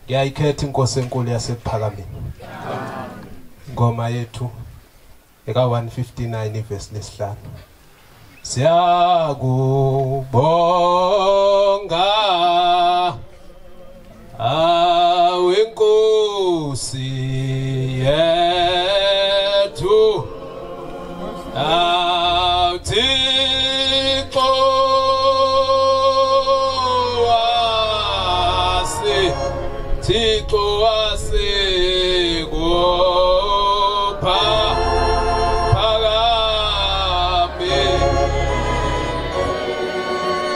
Ngiyayikhetha inkosi enkulu yasePhakameni. Ingoma yethu eka 159 verse lesihlanu. Siyakubonga awe Nkosi yethu, awu Thixo wase, Thixo wase kupha phakame.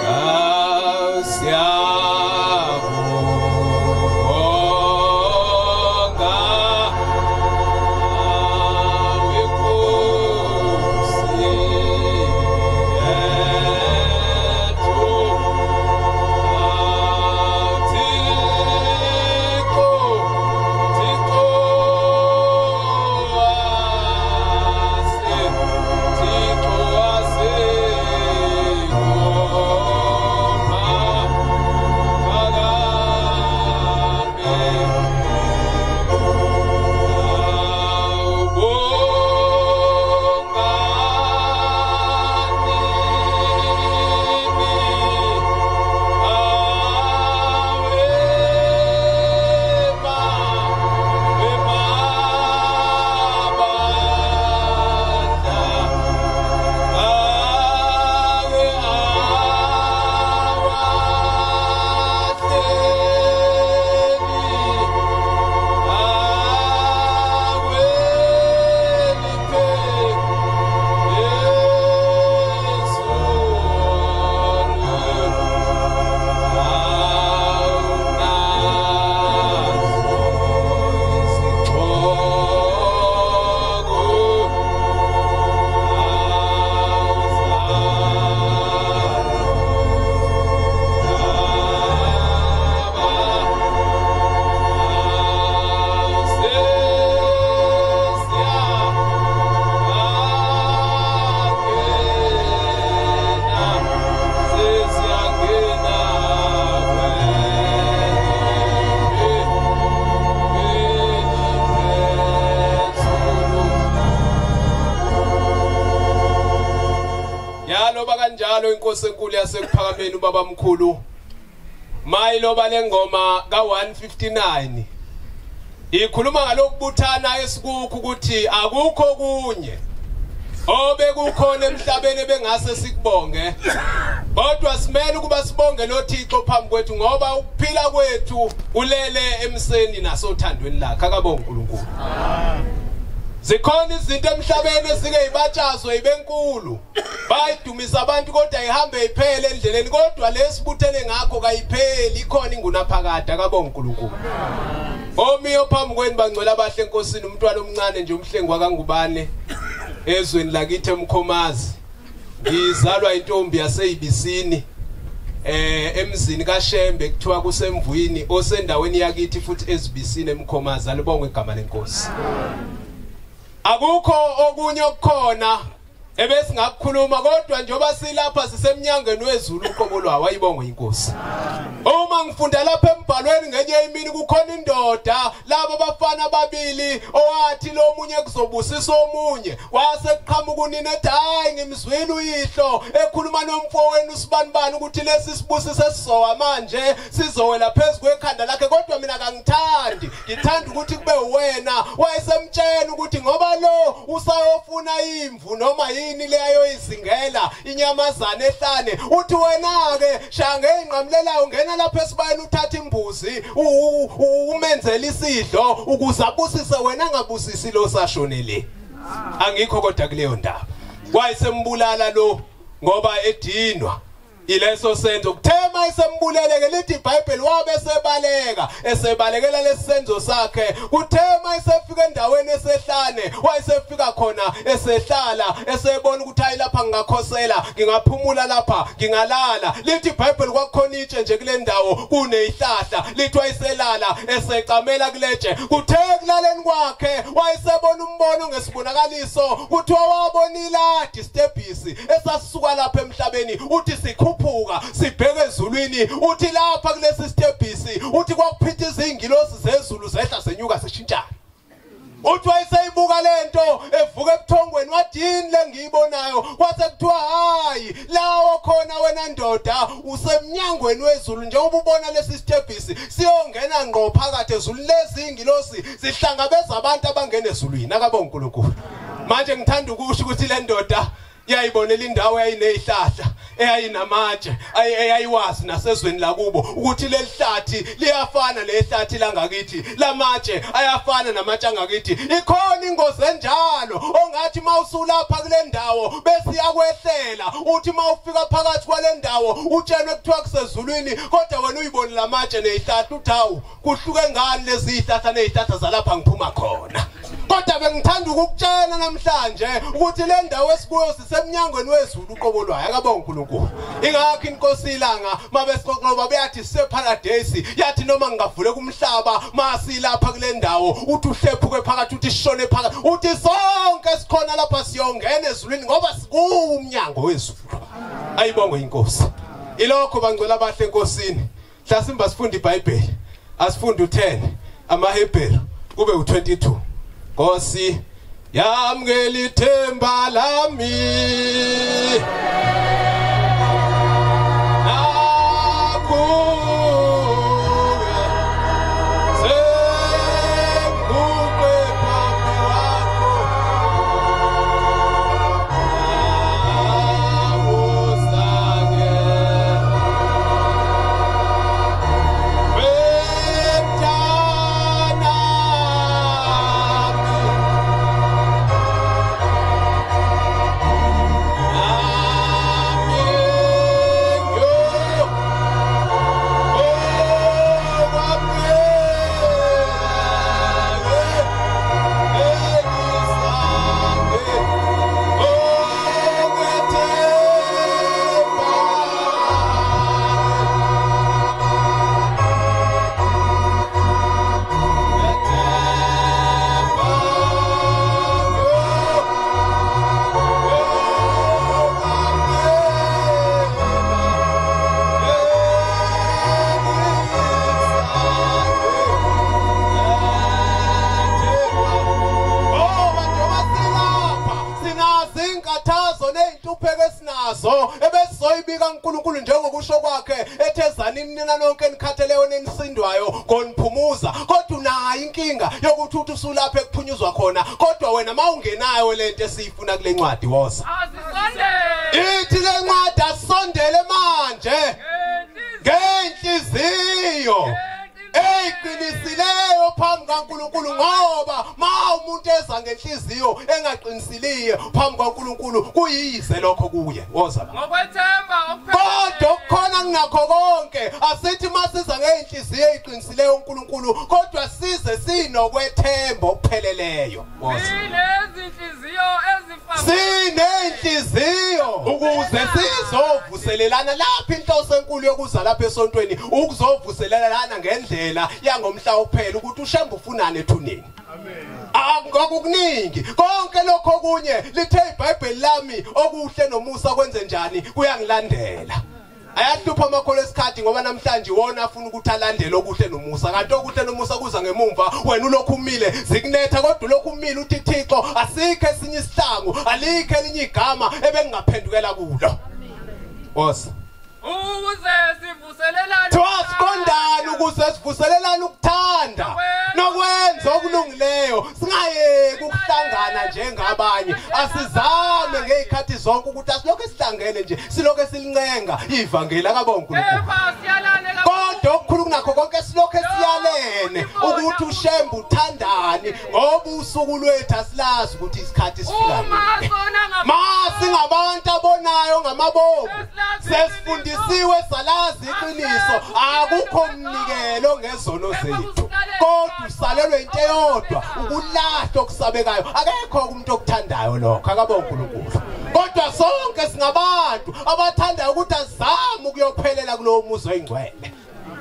Awu siyakubonga awe Nkosi yethu, awu Thixo, Thixo wase, Thixo wase kupha phakame. Yaloba kanjalo inkosi enkulu yaseKuphakameni ubaba mkhulu mayiloba lengoma ka159 ikhuluma ngalokubuthana esikukho ukuthi akukho kunye obekukhona emhlabeni bengase sikubonge, kodwa simele ukuba sibonge lo Thixo phambi kwethu, ngoba ukuphila kwethu kulele emseni nasothandweni lakhe. Akabonge uNkulunkulu. Zikhona izinto emhlabeni ezike ibatshazwe ibenkulu, bayidumisa abantu kodwa ihambe iphele endleleni, kodwa lesibuthene ngakho kayipheli, ikhona ingunaphakade. Akabonge uNkulunkulu. Omiyo phambi kwenu bangcwele abahle enkosini, umntwana omncane nje umhlengi wakaNgubane ezweni lakithi eMkhomazi. Ngizalwa intombi yaseYibisini emzini kaShembe kuthiwa kusemvwini osendaweni yakithi futhi ezibisini eMkhomazi. Alibongwe igama lenkosi. Akukho okunye okukhona ebesingakukhuluma, kodwa njengoba silapha sisemnyangweni wezulu uqobo lwawo. Ayibongwe inkosi. Uma ngifunda lapha embhalweni ngenye imini kukhona indoda labo bafana ababili owathi lo munye kuzobusisa omunye, wase kuqhamuka unina ethi hayi ngimzwile uyihlo ekhuluma nomfowenu usibanibani ukuthi lesi sibusiso esizowa manje sizowela phezu kwekhanda lakhe, kodwa mina kangithandi, ngithanda ukuthi kube wena. Wayesemtshela ukuthi ngoba lo usayofuna imvu noma yini leyo izingela inyamazana ehlane, uthi wena ke shaya ngeyinqamulelayo ungena lapha esibayeni uthatha imbuzi umenzele isidlo ukuze abusise wena angabusisi lo sashonele. Angikho kodwa kuleyo ndaba. Wayesembulala lo ngoba edinwa ileso senzo. Kuthema isembuleleke lithi iBhayibheli wabe sebaleka, esebalekela lesenzo sakhe. Kuthema isefika endaweni esehlane, wayesefika khona esehlala esebona ukuthi hayi lapha lapha ngingakhosela, ngingaphumula lapha, ngingalala. Lithi iBhayibheli kwakukhona itshe nje kule ndawo kunezihlahla, lithi wayeselala esecamela kuletshe. Kuthe kulaleni kwakhe wayesebona umbono ngesibonakaliso, kuthiwa wabona iladi stebhisi esasisuka lapha emhlabeni, uthi sikhuphuka sibheke ezulwini. Uthi lapha kulesi stebhisi uthi kwakuphithiza izingilosi zezulu zehla zenyuka zishintshana. Uthi wayeseyibuka lento evuka ebuthongweni, wathi yini lengiyibonayo? Kwase kuthiwa hayi, lawo khona wena ndoda usemnyangweni wezulu, njengoba ubona lesi stebhisi siyongena ngqo phakathi ezulwini. Lezi ingilosi zihlangabeza abantu abangena ezulwini. Akabonga uNkulunkulu. Manje ngithanda ukusho ukuthi le ndoda yayibonela indawo eyayinezihlahla, eyayinamatshe, eyayiwazi nasezweni lakubo ukuthi leli hlathi liyafana nehlathi langakithi, lamatshe ayafana namatshe angakithi. Ikhona ingozi enjalo ongathi mawusulapha kule ndawo bese iyakwehlela, uthi mawufika phakathi kwale ndawo utshelwe kuthiwa kusezulwini, kodwa wena uyibone lamatshe nezihlahla, uthi hawu, kuhluke ngani lezi zihlahla nezihlahla zalapha ngiphuma khona. Kodwa bengithanda ukukutshela namhlanje ukuthi le ndawo esikuyo sisemnyangweni wezulu uqobo lwayo. Akabonga uNkulunkulu. Ingakho inkosi ilanga mabesixoxa ngoba beyathi siseparadise, yathi noma ngingavule kumhlaba masilapha kule ndawo, uthi uhlephuke phakathi, uthi sishone phakathi, uthi sonke sikhona lapha siyongena ezulwini ngoba sikuwo umnyango wezulu. Ayibongwe inkosi. Ilokho bangcwele abahle enkosini. Mhlasimba sifunda iBhayibheli, asifunde u10 amaHebheru kube u22. Nkosi yamukela ithemba lami, nakuwe senguqe phambi kwakho, awuzange ebesizoyibika uNkulunkulu njengokusho kwakhe ethezani nina nonke enikhatheleyo nenisindwayo ngoniphumuza. Kodwa unayo inkinga yokuthi uthi usulapha ekuphunyuzwa khona, kodwa wena mawungenayo lento esiyifuna kule ncwadi, woza. Ithi le ncwadi asondele manje ngenhliziyo eqinisileyo phambi kaNkulunkulu, ngoba ma umuntu eza ngenhliziyo engaqinisileyo phambi kaNkulunkulu kuyize lokho kuye. Woza ngokwethemba. Kodwa okukhona kunakho konke, asithi masiza ngenhliziyo eqinisileyo uNkulunkulu, kodwa size sinokwethemba okupheleleyo. Woza. Sinenhliziyo ukuze sizovuselelana lapha. Inhloso enkulu yokuza lapha esontweni ukuzovuselelana ngendlela yangomhla wokuphela ukuthi uShembe ufunani ethuneni. Amen. Akukuningi konke lokho okunye, lithe iBhayibheli lami okuhle nomusa kwenze njani kuyangilandela. Ayahlupha amakholo esikhathi ngoba namhlanje wona afuna ukuthi alandele okuhle nomusa, kanti okuhle nomusa kuza ngemumva. Wena ulokhu umile zikunetha, kodwa ulokhu umile uthi Thixo asikho esinye isihlangu, alikho elinye igama ebengingaphendukela kulo. Woza. Ukuze sivuselelane, siqondane, ukuze sivuselelane ukuthanda nokwenza okulungileyo, singayeki ukuhlangana njengabanye. Asizame ngezikhathi zonke ukuthi asilokhu sihlangene nje, silokhu silincenga ivangeli. Akabonga uNkulunkulu. Kodwa okukhulu kunakho konke silokhu siyalene ukuthi uShembe uthandani, ngoba usuku lwethu asilazi ukuthi isikhathi sifika nini. Ma singabantu abonayo ngamabomu, sesifundisiwe salazi iqiniso, akukho mnikelo ngezono zethu, kodwa usalelwe into eyodwa, ukulahlwa okusabekayo. Akekho umuntu okuthandayo lokho. Akabonga uNkulunkulu. Kodwa Kodwa sonke singabantu abathanda ukuthi azame ukuyophelela kulowo muzi oyingcwele.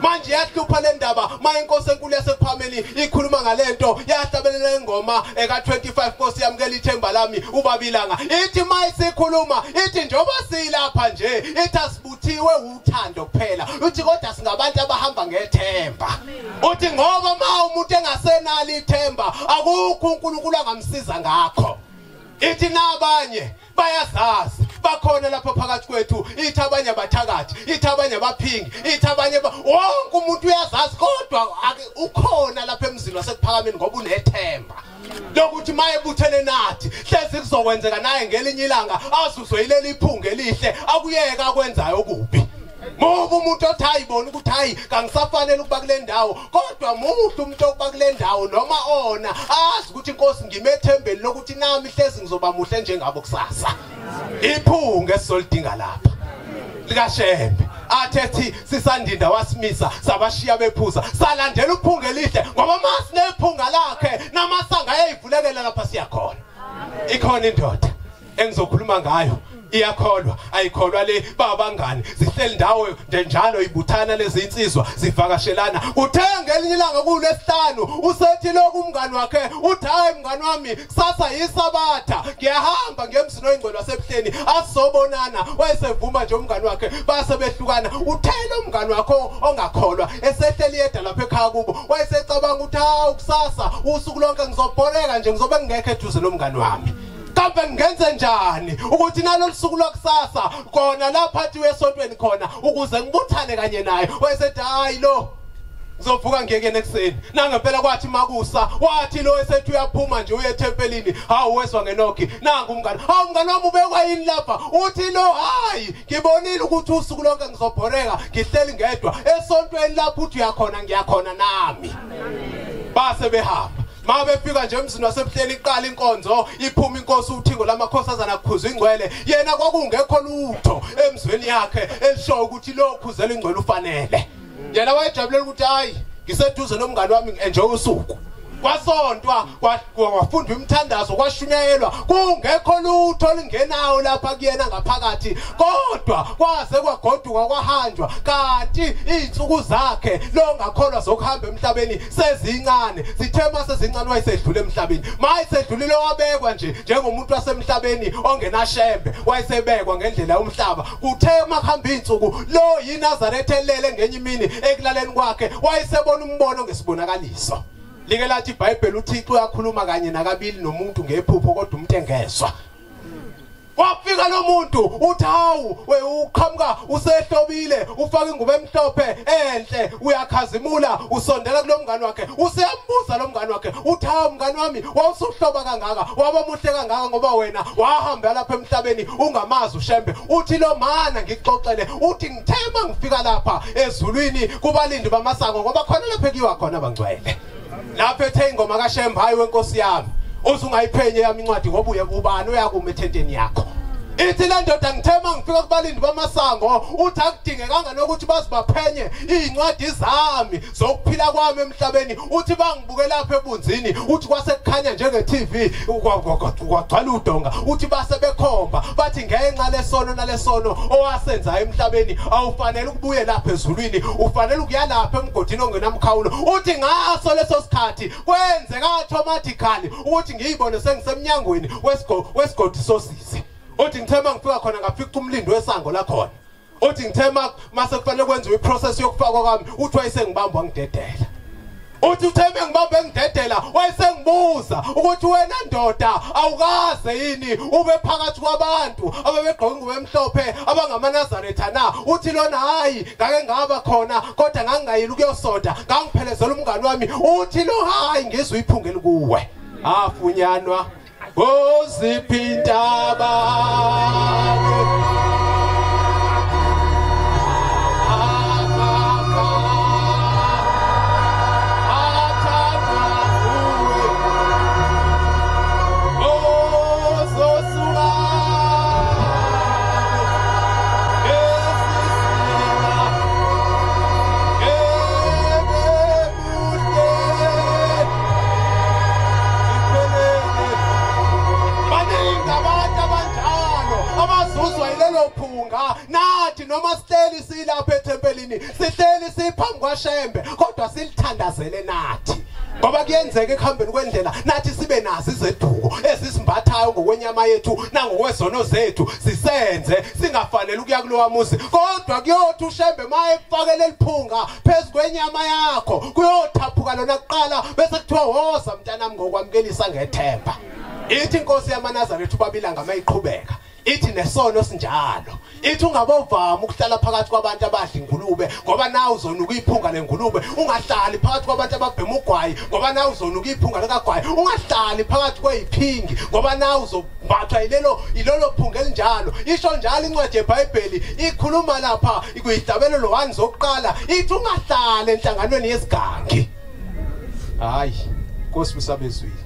Manje yahlupha le ndaba ma inkosi enkulu yasePhameli ikhuluma ngalento, yahlabelela ingoma eka 25 Nkosi yamukela ithemba lami ubabilanga. Ithi mayisikhuluma ithi njoba silapha nje ithi asibuthiwe uthando kuphela, uthi kodwa singabantu abahamba ngethemba. Uthi ngoba ma umuntu engasenalo ithemba akukho uNkulunkulu angamsiza ngakho. Ithi nabanye bayazazi bakhona lapha phakathi kwethu, ithi abanye abathakathi, ithi abanye abaphingi, ithi abanye wonke umuntu uyazazi, kodwa ukhona lapha emzini wasekuphakameni ngoba unethemba lokuthi mayebuthene nathi hlezi kuzokwenzeka naye ngelinye ilanga azuzwe yileli iphunga elihle akuyeka akwenzayo okubi. Mubi umuntu othi ayibona ukuthi hayi kangisafanele ukuba kule ndawo, kodwa muhle umuntu okuba kule ndawo noma ona azi ukuthi inkosi ngimethembeni lokuthi nami hlezi ngizoba muhle njengabo kusasa. Iphunga esizolidinga lapha likaShembe athethi sisandinda wasimisa sabashiya bephuza salandela uphunga elihle, ngoba masinephunga lakhe namasanga ayivulekela lapha siyakhona. Ikhona indoda engizokhuluma ngayo, iyakholwa ayikholwa le babangani zihleli ndawo njalo ibuthana lezi insizwa zivakashelana. Uthe ngelinye ilanga kulesihlanu usethi lokhu umngani wakhe uthi hayi mngani wami kusasa yisabatha ngiyahamba ngemzini oyingcwele wasebuhleni asobonana. Wayesevuma nje umngani wakhe base behlukana. Uthele umngani wakhe ongakholwa esehleli yedwa lapha ekhaya kubo wayesecabanga ukuthi hawu kusasa usuku lonke ngizobholeka nje ngizobe ngingekho eduze nomngani wami. Kambe ngenze njani ukuthi nalolu suku lwakusasa kona lapha athi esontweni khona ukuze ngibuthane kanye naye. Wayesethi hayi lo ngizovuka ngiyeke nekuseni. Nangempela kwathi makusa wathi lo esethi uyaphuma nje uye ethempelini, hawu wezwa ngenokhi nangu umngane. Hawu mngane wami ubekwa yini lapha? Uthi lo hayi ngibonile ukuthi usuku lonke ngizobhoreka ngihleli ngedwa esontweni lapho uthi uyakhona ngiyakhona nami. Base behamba mabefika nje emzini wasebuhleni iqala inkonzo iphuma inkosi uthingo lamakhosazana kukhuzwa ingcwele. Yena kwakungekho lutho emzweni yakhe elisho ukuthi lo khuzela ingcwele ufanele. Yena wayejabulela ukuthi hayi ngiseduze nomngane wami ngi-enjoy usuku. Kwasontwa kwafundwa imithandazo kwashunyayelwa kungekho lutho lingenawo lapha kuyena ngaphakathi, kodwa kwaze kwagoduka kwahanjwa. Kanti izinsuku zakhe lo ngakholwa zokuhamba emhlabeni sezincane, zithe masezincane wayesedlule emhlabeni. Mayesedlulile wabekwa nje njengomuntu wasemhlabeni ongenashembe, wayesebekwa ngendlela yomhlaba. Kuthe makuhamba izinsuku lo yiNazaretha elele ngenye imini ekulaleni kwakhe wayesebona umbono ngesibonakaliso. Like lathi iBhayibheli uThixo uyakhuluma kanye nakabili nomuntu ngephupho kodwa umuntu engezwa. Wafika lo muntu uthi hawu uqhamuka usehlobile ufaka ingubo emhlophe enhle uyakhazimula usondela kulo mngani wakhe. Useyambuza lo mngani wakhe uthi hawu mngani wami wawusuhloba kangaka waba muhle kangaka ngoba wena wahamba lapha emhlabeni ungamazi uShembe. Uthi lo mana ngikuxoxele uthi ngithema ngifika lapha ezulwini kubalindi bamasango ngoba khona lapha ekiwa khona bangcwele. Lapho ethe ingoma kaShembe hayi wenkosi yami uzungayiphenye yami incwadi ngoba uye ubani uyakuma ethenteni yakho. Ithi le ndoda ngithema ngifika kubalindi bamasango uthi akudingekanga nokuthi bazibaphenye izincwadi zami zokuphila kwami emhlabeni. Uthi bangibuke lapha ebunzini uthi kwasekukhanya njenge TV kwagcwala udonga. Uthi base bekhomba bathi ngenxa lesono nalesono owasenza emhlabeni awufanele ukubuye lapha ezulwini ufanele ukuya lapha emgodini ongenamkhawulo. Uthi ngaso leso sikhathi kwenzeka automatically ukuthi ngiyibone sengisemnyangweni wesigodi sosisi. Uthi ngithema ngifika khona ngafica umlindo wesango lakhona. Uthi ngithema mase kufanele kwenziwe iprocess yokufakwa kwami uthi wayesengibamba ngidedela. Uthi utheme ngibambe ngidedela wayesengibuza ukuthi wena ndoda awukaze yini ube phakathi kwabantu ababegqoka ingubo emhlophe abangamanazaretha na? Uthi lona hayi ngake ngaba khona kodwa ngangingayile ukuyosonta ngangiphelezela umngani wami. Uthi lo hayi ngizwe iphunga elikuwe. Afunyanwa oziphi intaba lelo phunga. Nathi noma sihleli silapha ethempelini, sihleli siphambi kwaShembe, kodwa silithandazele nathi, ngoba kuyenzeka ekuhambeni kwendlela nathi sibe nazo izeduko esisimbathayo ngokwenyama yethu nangokwezono zethu, sisenze singafanele ukuya kulowa muzi. Kodwa kuyothi uShembe mayefake leliphunga phezu kwenyama yakho, kuyothaphuka lona kuqala, bese kuthiwa woza mntanami ngokwamukelisa ngethemba. Ithi inkosi yamaNazaretha uBabilanga mayiqhubeka, ithi nesono sinjalo, ithi ungabovama ukuhlala phakathi kwabantu abadla ingulube, ngoba nawe uzonuka iphunga lengulube. Ungahlali phakathi kwabantu ababhema ugwayi, ngoba nawe uzonuka iphunga likagwayi. Ungahlali phakathi kweyiphingi, ngoba nawe uzombathwa ilolo phunga elinjalo. Isho njalo incwadi yeBhayibheli, ikhuluma lapha kuyihlabelelo 1 zokuqala, ithi ungahlali enhlanganweni yesigangi. Hayi, Nkosi usabezwile.